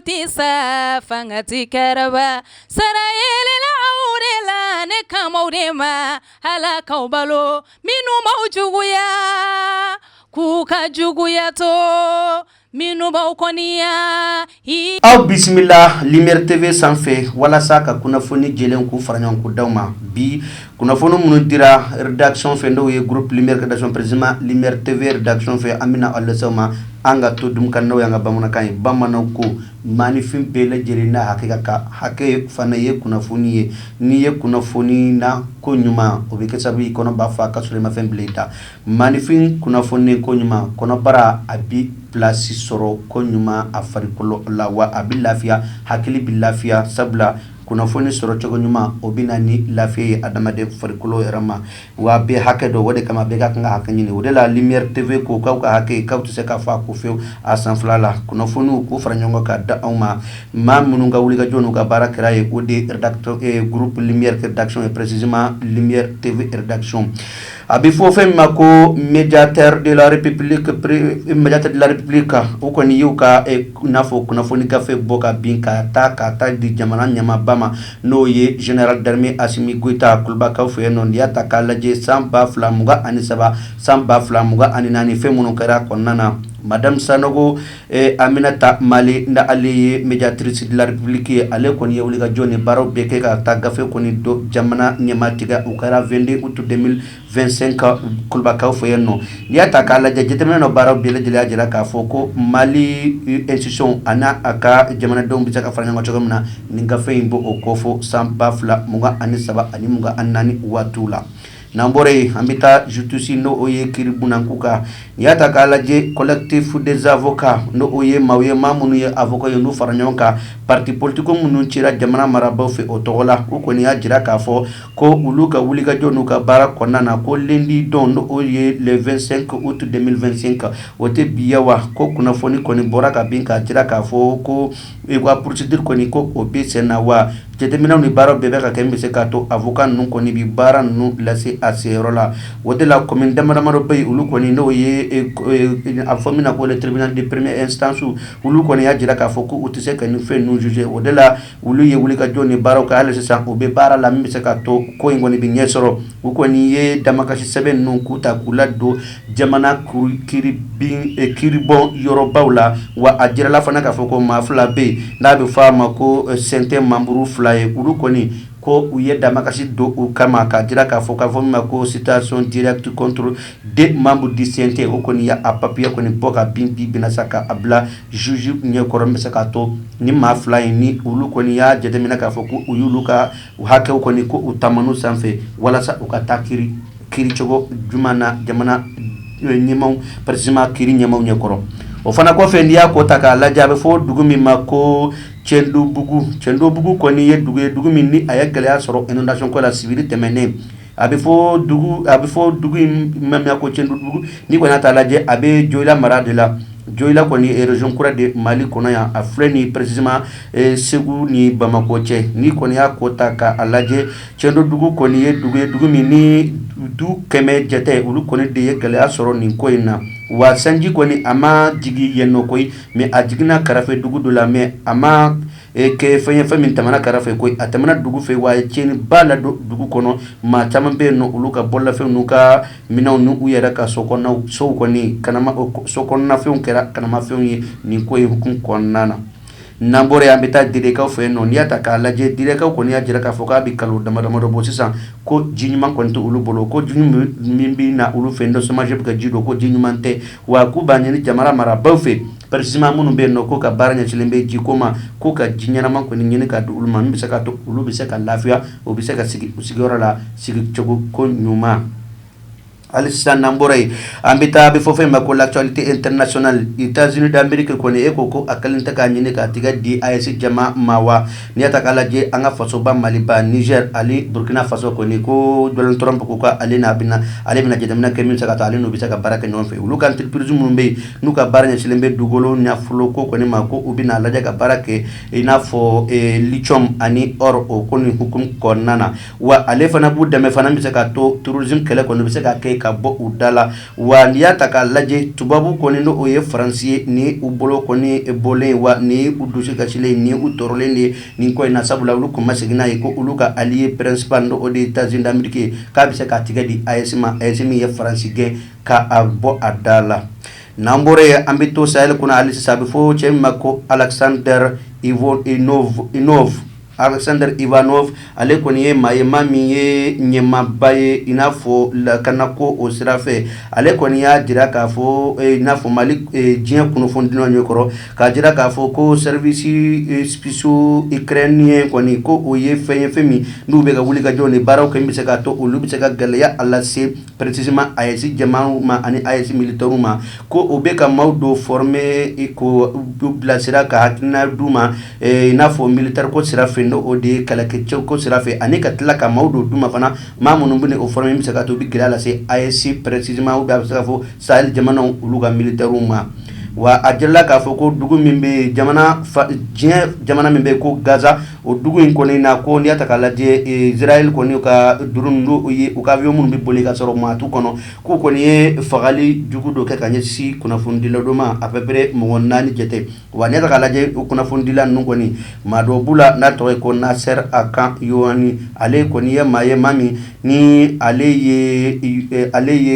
tɛ sa, fanga tɛ karaba. Sara yelela aw de la, ne kan b'aw de ma. Ala k'aw balo, minnu b'aw juguya, k'u ka juguya to. Minnu b'aw kɔniya. Aw bisimila Lumière TV sanfɛ walasa ka kunnafoni jɛlen k'u fara ɲɔgɔn k'u d'aw ma. Bi kunnafoni minnu dira rédaction fɛ, n'o ye groupe Lumière rédaction, précisément Lumière TV rédaction fɛ, an bɛna aw lase aw ma an ka to dumukan, n'o y'an ka bamanankan ye. Bamananw ko maaninfin bɛɛ lajɛlen n'a hakɛ ka kan, hakɛ fana ye kunnafoni ye. N'i ye kunnafoni na ko ɲuman, o bɛ kɛ sababu i kɔnɔ b'a fa ka sɔrɔ i ma fɛn bila i da. Maaninfin kunnafoni ko ɲuman, kɔnɔbara a bɛ place sɔrɔ ko ɲuman a farikolo la, wa a bɛ lafiya, hakili bɛ lafiya, sabula kunnafoni sɔrɔ cogo ɲuman, o bɛ na ni lafiya ye adamaden farikolo yɛrɛ ma. Wa bɛɛ hakɛ don, o de kama bɛɛ ka kan ka hakɛ ɲini. O de la Lumière TV ko k'aw ka hakɛ, k'aw tɛ se k'a fɔ a ko fewu a sanfɛla la. Kunnafoniw k'u fara ɲɔgɔn kan ka da anw ma, maa minnu ka wulikajɔ n'u ka baara kɛra ye, o de rédacteur groupe Lumière rédaction et précisément Lumière TV rédaction. A bɛ fɔ fɛn min ma ko médiateur de la République, médiateur de la République, o kɔni y'u ka n'a fɔ kunnafoni gafe bɔ ka bin ka taa di jamana ɲɛmaaba ma, n'o ye général d'armée Assimi Goïta, Kulubakaw fɛ yen nɔ. N'i y'a ta k'a lajɛ, san 2023, san 2024, fɛn minnu kɛra kɔnɔna na, madame Sanogo Aminata Male, na ale ye médiatrice de la République ye, ale kɔni ye wulikajɔ ni baaraw bɛɛ kɛ ka taa gafe kɔni don jamana ɲɛmaa tigɛ. O kɛra 22 août 2025 Kulubakaw fɛ yen nɔ. N'i y'a ta k'a lajɛ, jateminɛ dɔ baaraw bɛɛ lajɛlen y'a jira k'a fɔ ko Mali institution a n'a a ka jamanadenw bɛ se ka fara ɲɔgɔn kan cogo min na, nin gafe in b'o o kofɔ san 2023 ani 24 waatiw la. N'an bɔra yen, an bɛ taa justice, n'o o ye kiiri bunanku kan. N'i y'a ta k'a lajɛ, collectif des avocats, n'o o ye maaw ye, maa minnu ye avocat ye, n'u fara ɲɔgɔn kan, parti politique minnu cira jamana marabaaw fɛ o tɔgɔ la, u kɔni y'a jira k'a fɔ ko olu ka wulikajɔ n'u ka baara kɔnɔna na, ko lundi don, n'o o ye le 25 août 2025, o tɛ bi ye wa, ko kunnafoni kɔni bɔra ka bin k'a jira k'a fɔ ko u ka procédure kɔni, ko o bɛ sen na, wa jateminɛw ni baaraw bɛɛ bɛ ka kɛ min bɛ se k'a to avocat ninnu kɔni bi baara ninnu lase a seyɔrɔ la. O de la, commune dama damadɔ bɛ yen, olu kɔni, n'o ye a fɔ min na ko le tribunal de première instance, olu kɔni y'a jira k'a fɔ ko u tɛ se ka nin fɛn ninnu juger. O de la, olu ye wulikajɔ ni baaraw kɛ, hali sisan u bɛ baara la min bɛ se k'a to ko in kɔni bɛ ɲɛ sɔrɔ. U kɔni ye damakasi sɛbɛn ninnu k'u ta k'u ladon jamana kiiri bin kiiribɔn yɔrɔbaw la. Wa a jirala fana k'a fɔ ko maa fila bɛ yen, n'a bɛ fɔ a ma ko CNT membre fila ye, olu kɔni ko u ye damakasi don u kama k'a jira k'a fɔ min ma ko citation directe contre deux membres du CNT. O kɔni y'a papier kɔni bɔ ka bin bi bɛna sa k'a bila juge ɲɛkɔrɔ, min bɛ se k'a to ni maa fila in ni olu kɔni y'a jateminɛ k'a fɔ ko u y'olu ka hakɛw kɔni ko u taamanu sanfɛ, walasa u ka taa kiiri kiiricogo juma na jamana ɲɛmaw, précisément kiiri ɲɛmaw ɲɛkɔrɔ. O fana kɔfɛ, n'i y'a ko ta k'a lajɛ, a bɛ fɔ dugu min ma ko Cɛndobugu. Cɛndobugu kɔni ye dugu ye, dugu min ni a ye gɛlɛya sɔrɔ inondation ko la sibiri tɛmɛnen. A bɛ fɔ dugu in ma ko Cɛndobugu. N'i kɔni y'a ta lajɛ, a bɛ Joyila mara de la. Joyila kɔni ye région kura de Mali kɔnɔ yan. A filɛ nin précisément Segu ni Bamakɔ cɛ. N'i kɔni y'a ko ta k'a lajɛ, Cɛndodugu kɔni ye dugu ye, dugu min ni du 100 jate, olu kɔni de ye gɛlɛya sɔrɔ nin ko in na. Wa sanji kɔni a ma jigin yen nɔ koyi, mais a jiginna kɛrɛfɛ dugu dɔ la, mais a ma kɛ fɛn ye, fɛn min tɛmɛna kɛrɛfɛ koyi, a tɛmɛna dugu fɛ. Wa a ye tiɲɛniba ladon dugu kɔnɔ. Maa caman bɛ yen nɔ, olu ka bololafɛnw n'u ka minɛnw n'u yɛrɛ ka so kɔnɔnaw, sow kɔni kanama, so kɔnɔnafɛnw kɛra kanamafɛnw ye nin ko in hukumu kɔnɔna na. N'an bɔra yen, an bɛ taa Direkaw fɛ yen nɔ. N'i y'a ta k'a lajɛ, Direkaw kɔni y'a jira k'a fɔ k'a bɛ kalo dama damadɔ bɔ sisan ko ji ɲuman kɔni tɛ olu bolo, ko ji min bɛ na olu fɛ yen, n'o SOMAGEP bɛ ka ji don, ko ji ɲuman tɛ. Wa k'u b'a ɲini jamana marabaaw fɛ, précisément minnu bɛ yen nɔ ko ka baara ɲɛsinnen bɛ jiko ma, ko ka ji ɲɛnama kɔni ɲini ka di olu ma, min bɛ se k'a to olu bɛ se ka lafiya, u bɛ se ka sigi u sigiyɔrɔ la sigicogo ko ɲuman. Hali sisan, n'an bɔra yen, an bɛ taa, a bɛ fɔ fɛn ma ko l'actualité internationale. États-Unis d'Amérique kɔni, e ko ko a kɛlen tɛ k'a ɲini k'a tigɛ di AES jama ma wa. N'i y'a ta k'a lajɛ, an ka fasoba Maliba, Niger ani Burkina Faso kɔni ko Donald Trump ko k'ale n'a bɛna, ale bɛna jateminɛ kɛ min bɛ se ka to ale n'u bɛ se ka baara kɛ ɲɔgɔn fɛ. Olu ka entreprise minnu bɛ yen, n'u ka baara ɲɛsinnen bɛ dugukolo nafolo ko kɔni ma, ko u bɛna lajɛ ka baara kɛ i n'a fɔ lithium ani or, o ko ni hukumu kɔnɔna na. Wa ale fana b'u dɛmɛ fana bɛ se ka to terrorisme kɛlɛ kɔni bɛ se ka kɛ. ka bɔ u da la. Wa n'i y'a ta k'a lajɛ, tubabu kɔni, n'o ye Faransi ye, ni u bolo kɔni bɔlen, wa ni u dusu kasilen, ni u tɔɔrɔlen de ye nin ko in na, sabula olu kun ma sigi n'a ye ko olu ka allié principal, n'o de ye États-Unis d'Amérique ye, k'a bɛ se k'a tigɛ di AES ma, AES min ye Faransi gɛn ka a bɔ a da la. N'an bɔra yen, an bɛ to Sahel kɔnɔ hali sisan. A bɛ fɔ cɛ min ma ko Alexander Ivanov, Alexander Ivanov, ale kɔni ye maa ye, maa min ye ɲɛmaaba ye i n'a fɔ lakanako o sira fɛ. Ale kɔni y'a jira k'a fɔ i n'a fɔ Mali diɲɛ kunnafonidilaw ɲɛkɔrɔ, k'a jira k'a fɔ ko services spéciaux ukrainiens kɔni, ko o ye fɛn ye, fɛn min n'u bɛ ka wuli ka jɔ ni baaraw kɛ min bɛ se k'a to olu bɛ se ka gɛlɛya a lase précisément AES jamanaw ma ani AES militaires ma, ko o bɛ ka maaw dɔ former, ko bilasira, ka hakilina d'u ma i n'a fɔ militaire ko sira fɛ, n'o o de ye kɛlɛkɛcɛw ko sira fɛ, ani ka tila ka maaw dɔ d'u ma fana, maa minnu bɛ o former, min bɛ se ka to u bɛ gɛlɛya lase AES précisément, ou bien a bɛ se ka fɔ Sahel jamanaw, olu ka militaires ma. Wa a jirala k'a fɔ ko dugu min bɛ jamana, diɲɛ jamana min bɛ ko Gaza, o dugu in kɔni na, ko n'i y'a ta k'a lajɛ, Israël kɔni ka drone, n'o ye u ka avion minnu bɛ boli ka sɔrɔ maa t'u kɔnɔ, k'u kɔni ye fagali jugu dɔ kɛ ka ɲɛsin kunnafonidila dɔ ma, à peu près mɔgɔ naani jate. Wa n'i y'a ta k'a lajɛ, o kunnafonidila ninnu kɔni, maa dɔ b'u la n'a tɔgɔ ye ko Nasser Akan Yohani. Ale kɔni ye maa ye, maa min ni ale ye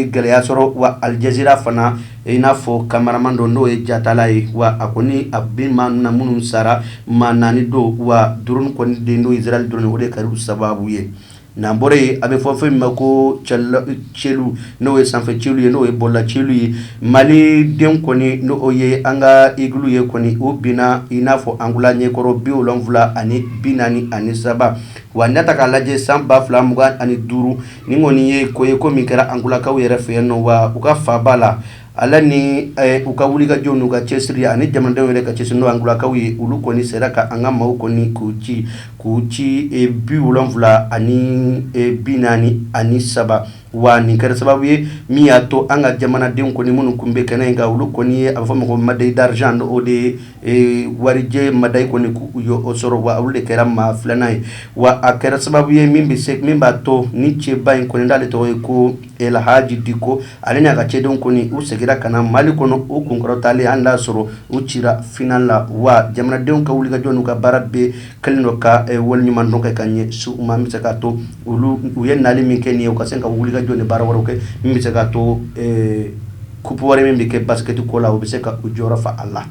gɛlɛya sɔrɔ. Wa Al Jazeera fana, i n'a fɔ cameraman dɔ, n'o ye jatala ye. Wa a kɔni a bɛ maa na minnu sara, maa naani don. Wa drone kɔni den, n'o Israël drone, o de kɛra u sababu ye. N'an bɔra yen, a bɛ fɔ fɛn min ma ko celu, n'o ye sanfɛ celu ye, n'o ye bɔla celu ye. Mali den kɔni, n'o ye an ka Eagle ye kɔni, o binna i n'a fɔ Angola ɲɛkɔrɔ 73 43. Wa n'i y'a ta k'a lajɛ, san 2025, nin kɔni ye ko ye, ko min kɛra Angolakaw yɛrɛ fɛ yen nɔ, wa u ka faaba la. Ala ni u ka wulikajɔw n'u ka cɛsiri ani jamanadenw yɛrɛ ka cɛsiri, n'o Angolakaw ye, olu kɔni sera ka an ka maaw kɔni k'u ci 74 43. Wa nin kɛra sababu ye min y'a to an ka jamanadenw kɔni minnu tun bɛ kɛnɛ in kan, olu kɔni ye, a bɛ fɔ ma ko médaille d'argent, o de ye warijɛ médaille kɔni, k'u ye o sɔrɔ. Wa olu de kɛra maa filanan ye. Wa a kɛra sababu ye min bɛ se, min b'a to ni cɛba in kɔni, n'ale tɔgɔ ye ko El Hadji Diko, ale n'a ka cɛdenw kɔni, u seginna ka na Mali kɔnɔ, u kunkɔrɔtalen hali n'a sɔrɔ u cira final la. Wa jamanadenw ka wulikajɔ n'u ka baara bɛɛ kɛlen don ka waleɲuman dɔn kɛ ka ɲɛsin u ma, min bɛ se k'a to olu u ye nali min kɛ nin ye, u ka se ka wulikajɔ ni baara wɛrɛw kɛ min bɛ se k'a to coupe wɛrɛ min bɛ kɛ basket ko la, u bɛ se ka u jɔyɔrɔ fa a la.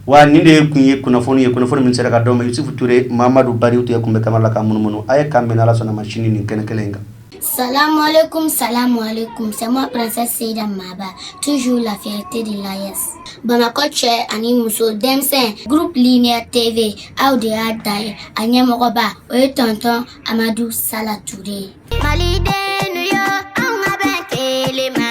Wa nin de tun ye kunnafoni ye, kunnafoni min sera ka d'aw ma. Yusufu Ture, Mamadu Bari tun bɛ kamara la ka munumunu. A ye k'an bɛn, Ala sɔnna ma, sini nin kɛnɛ kelen in kan. Salam alaikum, salam alaikum. C'est moi, Princesse Seida Maba, toujours la fierté de l'AES. Bamakɔ cɛ ani muso, denmisɛn, groupe Lumière TV, aw de y'a da ye. A ɲɛmɔgɔba, o ye tonton Amadu Sala Ture ye. Maliden yo, anw ka bɛn kelen ma,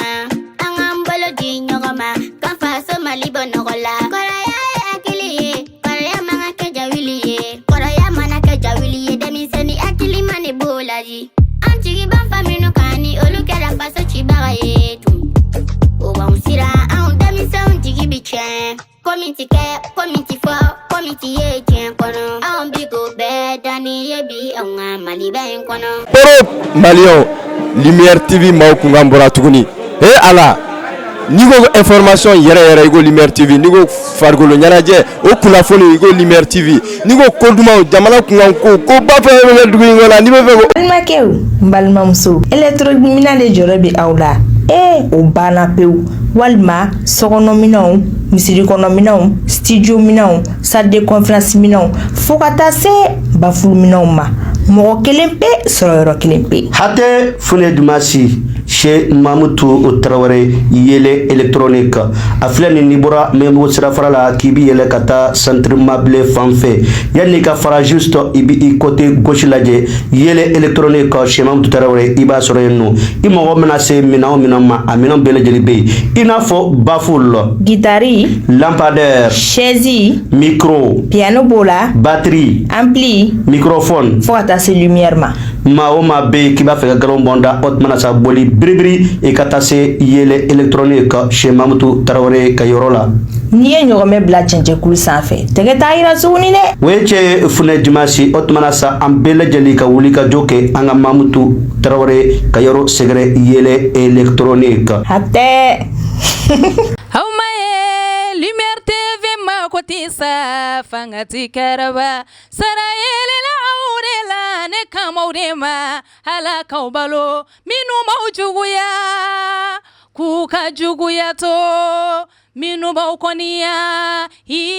an k'an bolo di ɲɔgɔn ma, k'an faso Mali bɔ nɔgɔ la. Kɔrɔya ye hakili ye, kɔrɔya man ka kɛ jawuli ye, kɔrɔya mana kɛ jawuli ye, denmisɛnnin hakili ma ne b'o la di. An jigi b'an fa minnu kan, ni olu kɛra faso cibaga ye tun, o b'anw siran, anw denmisɛnw jigi bi tiɲɛ. Ko min ti kɛ, ko min ti fɔ, ko min ti ye diɲɛ kɔnɔ, anw bi k'o bɛɛ danni ye bi anw ka Maliba in kɔnɔ. Poro Maliyɛnw, Lumière TV maaw kunkan bɔra tuguni. He Ala, n'i ko information yɛrɛ yɛrɛ, i ko Lumière TV. N'i ko farikolo ɲɛnajɛ, o kunnafoni, i ko Lumière TV. N'i ko ko dumanw, jamana kunkan ko, ko ba fɛn fɛn bɛ dugu in kɔnɔ, n'i bɛ fɛ ko Balimakɛw, n balimamuso, électronique de jɔrɔ bɛ aw la. Ee, o banna pewu. Walima sokɔnɔminɛnw, misiri kɔnɔminɛnw, studio minɛnw, salle de conférence minɛnw, fo ka taa se baffle minɛnw ma, mɔgɔ kelen pe sɔrɔ yɔrɔ kelen pe. Hatɛ fune dumasi chez Mamutu Tarawele, Yele électronique. A filɛ nin, n'i bɔra Mɛmɔgɔ sirafara la k'i bi yɛlɛ ka taa centre mabile fan fɛ, yanni ka fara, juste i bi i côté gauche lajɛ, Yele électronique chez Mamutu Tarawele, i b'a sɔrɔ yen nɔ. I mago mana se minɛn o minɛn ma, a minɛn bɛɛ lajɛlen bɛ yen, i n'a fɔ baffle, gitari, lampadaire, chaise, micro, piano b'o la, batterie, ampli, microphone, fo ka taa se lumière ma. Maa o maa bɛ yen k'i b'a fɛ ka galon bɔnda, o tuma sa, boli biribiri i ka taa se Yele Électronique, chez Mamutu Tarawele ka yɔrɔ la. N'i ye ɲɔgɔmɛ bila cɛncɛnkulu sanfɛ, tɛgɛ t'a yira tuguni dɛ. O ye cɛ funɛ dimanche. O tuma sa, an bɛɛ lajɛlen ka wuli ka jɔ kɛ an ka Mamutu Tarawele ka yɔrɔ sɛgɛrɛ, Yele Électronique. A tɛ. Aw ma ye Lumière TV mako tɛ sa, fanga ti kɛrɛba sara yelela aw de la, ne kamaw de ma Ala k'aw balo, minnu b'aw juguya k'u ka juguya to, minnu b'aw kɔniya.